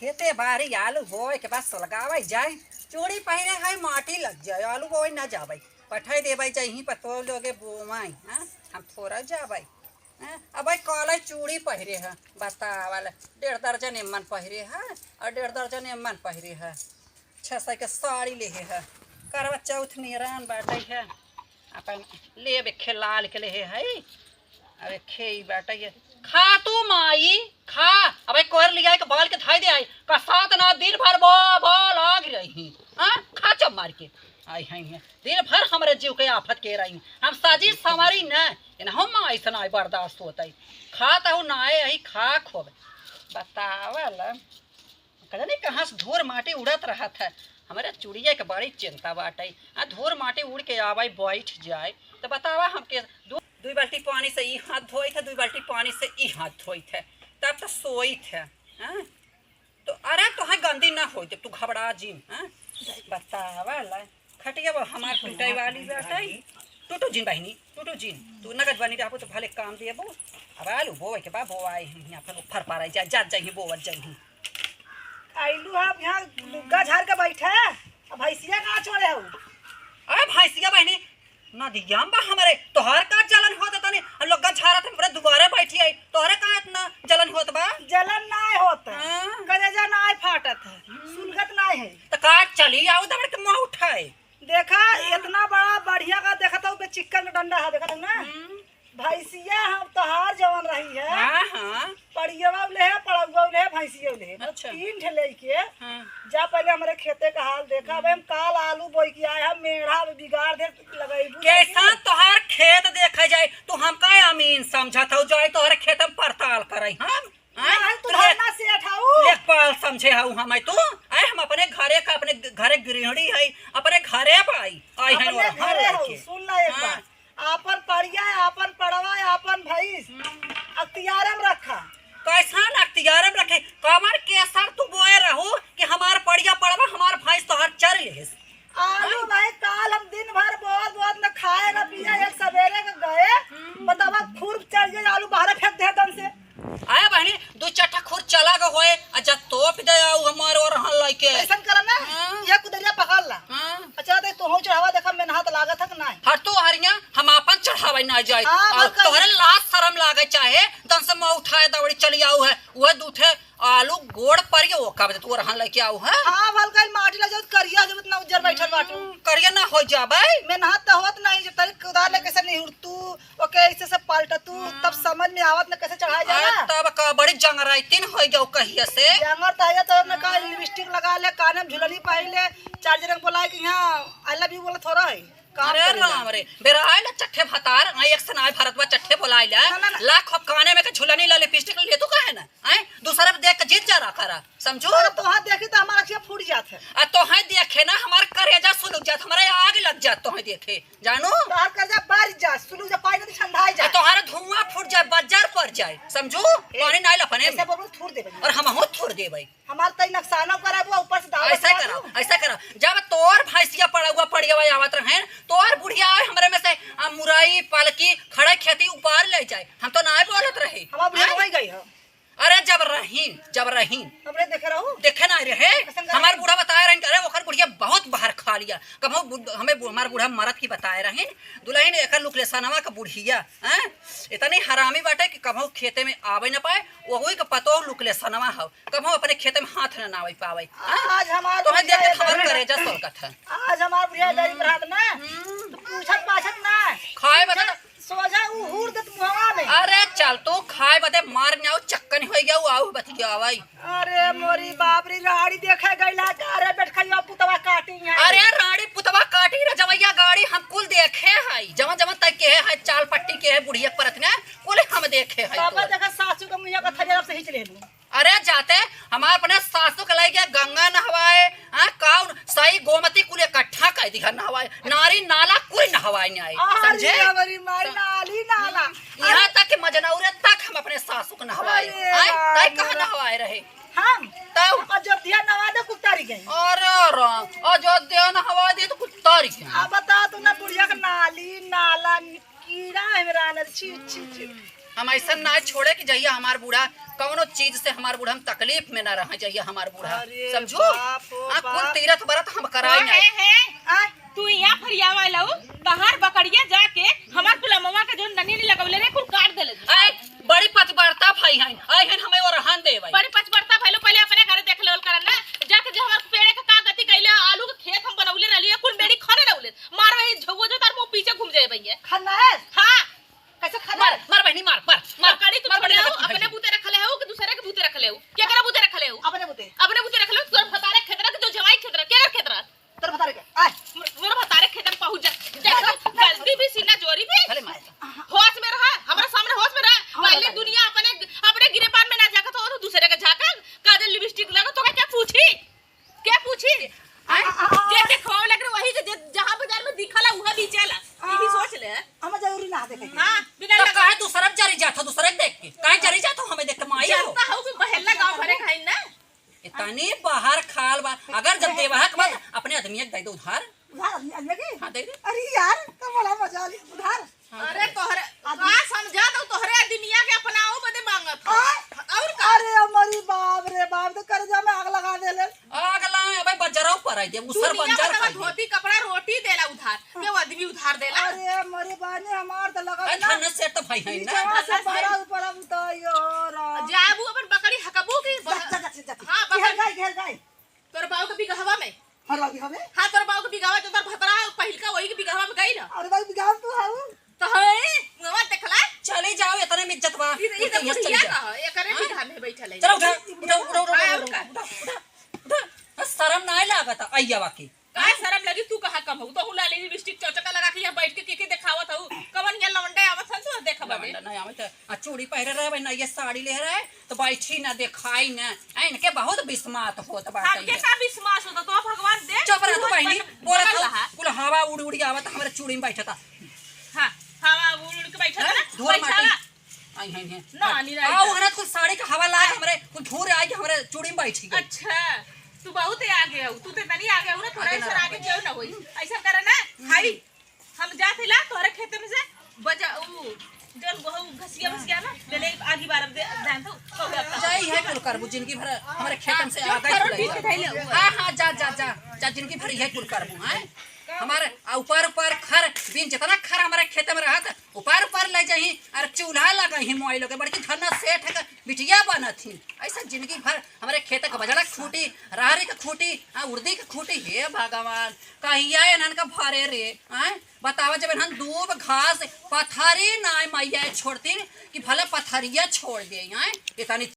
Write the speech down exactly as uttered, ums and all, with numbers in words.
एते बारी आलू बोए के बाद सुलगावै जाए, चूड़ी पहिरे है, माटी लग जाए, आलू बोए ना जावै, पठाई देवै जाए, यहीं पर तो लोगे बोवाई, हाँ, हम थोड़ा जावै, हाँ, अब भाई काला चूड़ी पहिरे है, बतावल, डेढ़ दर्जन एमन पहिरे है और डेढ़ दर्जन एमन पहिरे है, छह सौ के साड़ी लेहे है, करवा चौथ निरान बाटै है, अपन लेबे खेलाल के लेहे है, अबे खेई बाटै ये। खा तू माई, खा। अबे कोहर लिया के बाल के धाई दे आई। कसात ना दिन भर बो-, बोल आग रही। हाँ? खा चुप मार के। आई हैं, हैं। दिन भर हमरे जीव के आफत के रही। हम साजी संवारी न, इन्हों माई से ना बर्दाश्त होता है। खा तहु ना आई, खा खूब। बतावल। कजनी कहाँ से धूर माटी उड़त रहत है। हमरे चुड़िया के बड़ी चिंता बाटै। आ धूर माटी उड़ के आवै, बैठ जाए, तो बतावा हमके दू, दुई बाल्टी पानी से ई हाथ धोइत है, दुई बाल्टी पानी से ई हाथ धोइत है, तब तो सोइत है। हाँ? तो अरे तोहे गंदी ना होई, जब तू घबरा जिन। हाँ? बतावा ला। खटिया वो हमार टूटै वाली बाटै। टूटू जिन बहिनी, टूटू जिन। तू नगद बनी रहबू तो भले काम देबू। अब आलू बोए के बा, बोआई हम यहाँ पर फर पाराई जा, जात जाइहीं, बोवत जाइहीं। आइलू हम यहाँ लुग्गा झार के बैठे, अब भैंसिया कहाँ छोड़े हऊ? अरे भैंसिया बहिनी, नदिया में बा हमरे, तोहर का जलन होत तनी, लुग्गा झारत हम पूरे दुआरे बैठी आई, तोहरे का इतना जलन होत बा? जलन नाय होत, हाँ। कलेजा नाय फाटत है, हम्म। सुलगत नाय है। तो का चली आऊ दबड़ के मुँह उठाए? देखा, हाँ। इतना बड़ा बढ़िया का देखत हऊ, बे चिक्कन का डंडा है, देखत हऊ ना? हम्म। भैंसिया हम तोहार जवन रही है, हाँ, हाँ। पड़ियवा ले है, पड़ौआ ले है, भैंसिया ले है। बस अच्छा। तीन ठे लेके हाँ। जा पहले हमरे खेते का हाल देखा। अब हम काल आलू बोई के आए हैं, मेढ़ा में बिगाड़ दे लगैबू कैसा नहीं। तोहार खेत देखे जाए, तू हमका अमीन समझत हऊ, जाए तोहरे खेत में पड़ताल करे हम? हाँ? नाहीं, तू तो ले-, धरना सेठ हऊ। लेखपाल समझे हऊ हमें तू? आए हम अपने घरे का, अपने घरे गृहिणी है, अपने घरे बाई, आई हैं अपने और हम घरे हऊ, लड़के। सुन ला एक हाँ। बात। आपन पड़िया, आपन पड़वा, आपन भैंस हम्म। अख्तियार में रखा। कैसन अख्तियार में रखे? कवन केसर तू बोए रहू कि हमार पड़िया पड़वा हमार भैंस तोहर चर लेस? आलू हैं? भाई, काल हम दिन भर बोत बोत न खाए न पिए, एक सवेरे के गए, हम्म। बतावा खुर चढ़ गए, आलू बाहर फेंक दे दन से। आए बहिनी, दू चट्ठा खुर चला गए होए, आ जब तोप दे आऊ हमार ओरहन लइके। ऐसन करा ना, हाँ। ये कुदरिया पकड़ ला। हाँ। अच्छा, देख, तोहू चढ़ावा, देखा, मेहनत लागत है कि नाहीं? हट तू हरिया, हम आपन चढ़ावे ना जाई। हाँ, और मत कर। तोहरे लाज शरम लागे चाहे, दन से मुँह उठाए दौड़ी चली आऊ है, वह दू ठे आलू गोड़ पर ये ओका बदे तू ओरहन लइके आऊ है। हाँ, भल गइल माटी लग जाऊ, करिया जब इतना उज्जर बैठल बाटू। हम्म, करिया ना हो जाबे। मेहनत तो होत नहीं, जब तरी कुदार लेके से निहुर तू, ओके, ऐसे से पलट तू, हम्म। तब समझ में आवत न कैसे चढ़ाया अरे, जाला। तब का बड़ी जंगराइतिन होइ गयो कहिया से। जंगर तो है, तो न का हम्म। लिपस्टिक लगा ले, काने में झुलनी पहन ले, चार जने के बोलाए कि यहाँ I love you बोलत हो रहा है। काम अरे करेला। राम रे, बेराइल चट्ठे भतार, आ एक से नाय भरत बा चट्ठे बोलाए ले। ना, ना, ना। लाख अब काने में के झुलनी ला लिपस्टिक ले तू काहे ना? आए, दूसरे पे देख के जीत जा रहा करा, समझू? अरे तोहार देखी तो हमार अखिया फूट जात है। आ तोहे देखे ना हमार करेजा सुलग जात, हमारे आग लग जात तोहे देखे। जानू? तोहार कर्जा बारिश जा, सुलू जा, पानी नदी ठंडाई जा। आ तोहार धुआं फूट जाए, बज्जर पड़ जाए, समझू? ए, पानी नाइल अपने ऐसे में। बोल, बोल, थूर देबे। और हमहू थूर देबे। हमार तई नुकसानो कराबू, ऊपर से दावत ऐसा कराबू। करा, ऐसा करा। जब तोर भैंसिया पड़ौआ पड़ियवा आवत रहे, तोर बुढ़िया आए हमरे में से, आ, मुरई, पालकी, खड़े खेती उपार ले जाए। हम तो ना बोलत रहे। हमार बुढ़िया हैं? वही गई हो। अरे जब रहीन, जब रहीन। हमरे देखे रहू? देखे ना रहे। कैसन करे? हमार बूढ़ा बताए रहीन, अरे ओकर बुढ़िया बहुत बाहर खा लिया। कबहू बु-, हमें बु-, हमार बूढ़ा मरद की बताए रहीन, दुल्हन एकर लुकलेसनवा का बुढ़िया, हैं? इतनी हरामी बाटे कि कबहू खेते में आवे न पाए, वही के पतो लुकलेसनवा हव। कबहू अपने खेते में हाथ न नावे पावे, हैं? आज हमार तोहे बुढ़िया देख के हमार इधर करेजा सलकत है। आज हमार बुढ़िया इधर हम्म। रहत ना, हम्म। तो पूछत पाछत ना। खाए बता सोझा उ हूर देत मुहवा में। अरे चल तू खाए बदे मार न्याऊ चक्कन होई गया, आऊ बतियावई। अरे मोरी बाप रे, राड़ी देखे गइला का रे बेटखइया पुतवा काटी है। अरे राड़ी पुतवा काटी रजवैया गाड़ी हम कुल देखे हई, जवन जवन तक के है, चाल पट्टी के है, बुढ़िया परत ने कुल हम देखे हई बाबा तोर। देखा सासू के मुँह का थरिया से हिच लेलू। अरे जाते हमार अपने सासू के लइके गंगा नहवाए, हाँ, काउन सही गोमती कुल इकट्ठा कर दिया नहवाए, नारी नाला कुल नहवाए नहीं आई, अरे समझे? हमारी माई नाली नाला। यहाँ तक कि मजनौरे तक हम अपने सासू को नहवाए, अरे आए, राम तय कहाँ राम। नहवाए रहे? हम? तब? अयोध्या नवा दे कुल तारी गई। अरे राम, अयोध्या नहवा दे तो कुल तारी गई। अब बता तू ना बुढ़िया के नाली नाला कीड़ा है मेरा अंदर, छी, छी, छी। हम ऐसन ना छोड़े कि जहिया हमार बूढ़ा कौनो चीज से हमार बूढ़ा हम तकलीफ में ना रह जहिया हमार बूढ़ा। अरे समझू? बाप हो हाँ, कुल बाप। तीरथ व्रत हम कराए ना। हे, हे, आ, तू यहाँ फरियावा लऊ, तहार बकरिया जाके हमार कुल अमवा के जौन ननी लगौले रहे, कुल काट देले। ए, बड़ी पतिव्रता भई हईं, अइहन हमें ओरहन देवइ। बड़ी पतिव्रता भइलो, पहिले अपने घरे देख लेवल करन ना, जाके जो हमार पेड़े के का गति कइले, आलू के खेत हम बनौले रहली, कुल मेड़ी खने रहले, मार वही झौवा जो तार मुँह पीछे घूम जाए भैया। खन्ना है? हाँ। कैसे खन्ना मार, है? मार बहिनी, मार, मार, मार, बकरी तू मार छोड़े बहिनी, हो, मार अपने बहिनी। बूते रखले हो कि दूसरे के बूते रखले हो? केकरा बूते रखले हो? अपने बूते। अपने बूते रखले हो, तोर भतारे खेतरा के जो जवाई खेतरा, केकर खेतरा? तोर भतारे के। आय। मोर, मोर भतारे खेतन पहुँच जा। जा, जा, जा, जा। गलती भी सीना जोरी भी। चले मार। होश में रहा, हमरा सामने होश में रहा। हाँ, पहले बताइए। दुनिया अपने, अपने गिरेबान में ना झाँकत हो, तो दूसरे के झाँकत, काजल लिपस्टिक लगा, तो क्या पूछी? क्या पूछी? आ, हैं? आ, आ, आ। जे देखावे लग रहे, वही जे, जे जहाँ बाजार में दिखाला, उहे बेचेला। आ, यही सोच ले। हम जरूरी ना देखे। हाँ, बिना तो लगा। काहे दूसरा जरी जात हो, दूसरा के देख के? काहे जरी जात हो हमें देख के, माई हो? जानता हो कि बहेला गाँव भरे खाइन ना? इतनी बाहर खाल बा। अगर जब देवा के बाद अपने आदमी के दे दो उधार। उधार आदमी, आदमी के? हाँ, दे दे। अरे यार, तो बड़ा मजा आ लिया। उधार? हाँ, अरे दे दे। तोहरे, आदमी। का समझा दो तोहरे दुनिया के अपनाओ बदे मांगत हो। हाँ? और का? अरे हमारी बाप रे बाप, तो कर्जा में आग लगा देले। आग लाए, अबे बजरौ पर आई दे, उसर दुनिया बंजर में तो खाई दे। धोती कपड़ा रोटी देला उधार, हाँ। के वो आदमी उधार देला? अरे हमारी बानी, हमार तो लगा अरे ना। धन से तो भाई है ना। बीचवा से धन से। भरा ऊपर अब तो यो राम। जाबू अपन बकरी हकबू की जा, बह-, जा, जा, जा, जा। हाँ, घेर बकरी। गाय, घेर गाय। तोर बाऊ के बिगहवा में। हर बाऊ बिगहवा में? हाँ, तोर बाऊ के बिगहवा जो तोर भतरा है, पहिलका वही के बिगहवा में गई ना। अरे बाऊ बिगहवा में तू हऊ? तो है, मुंहवा देखला। चले जाओ, इतने में इज्जत बा। ई, ई उठ तो के यहाँ से चले बुढ़िया जाओ। का है, एकरे हाँ? बिगहा में बैठल है। चलो उठा, उठा, उठा, उठा, हाँ, उठा, और का? उठा, उठा, उठा। शर्म ना लागत अइया वाके। काहे शर्म लगी? तू कहाँ कम हो? तो हुला ले लिपस्टिक चौचका लगा के यहाँ बैठ के के, के देखावत हो? कवन यहाँ लौंडे आवत हन तो देखा बदे। लौंडा ना आवत है। आ चूड़ी पहरे रहे, भाई, नया साड़ी ले रहे, तो बैठी ना, देखाई ना। आ, इनके बहुत बिस्मात होत बाटे। हमके का बिस्मात होता? तो भगवान दे, चुप रह तू तू बहिनी, अपन बोलत बनल हो, रहा। कुल हवा उड़ उड़ के आवत, हमरे चूड़ी में बैठता। हाँ, हवा उड़ उड़ के बैठता हैं? ना, धूर बैठा माटी। ना। आई, आई, आई। ना, नहीं, नहीं, आओ, नहीं। हमारा कुल साड़ी का हवा लाग, हमरे कुल धूर आई, हमरे चूड़ी में बैठ गई। अच्छा, तू बहुत ही आगे हो, तू तो इतनी आगे हो ना, थोड़ा आगे ना ऐसा रहो। आगे क्यों ना होई? ऐसा करे ना, हम्म। खाई। हम जात हिला तोहरे खेते में से बजा, ऊ, जौन गहू घसिया भसिया ना, ले ले आगी बारब दे, जान तो, कहू अब जाई है कुल करबू, जिंदगी भर हमरे खेते में से जो आगे खरोट कुल पीछे करबू। धइले हुआ। हाँ, हाँ, जा, जा, जा, जा, जिंदगी भर यही कुल करबू, हैं? हमारे, आ, ऊपर, ऊपर खर, बिन जितना खर हमारे खेते में रहत, ऊपर, ऊपर ले जाही, और चूल्हा लगाही मोबाइल के, बड़की धन्ना सेठ के बिटिया बनत ही। ऐसा जिंदगी भर हमरे खेते के बजला के खूटी, रहरी के खूटी, आ, उड़दी के खूटी, हे भगवान, कहिया इन्हन का भरे रे, आय? बतावा, जब इन्हन दूब घास पथरी नाय मैया छोड़तीन कि भले पथरिया छोड़ दे, हैं? इतनी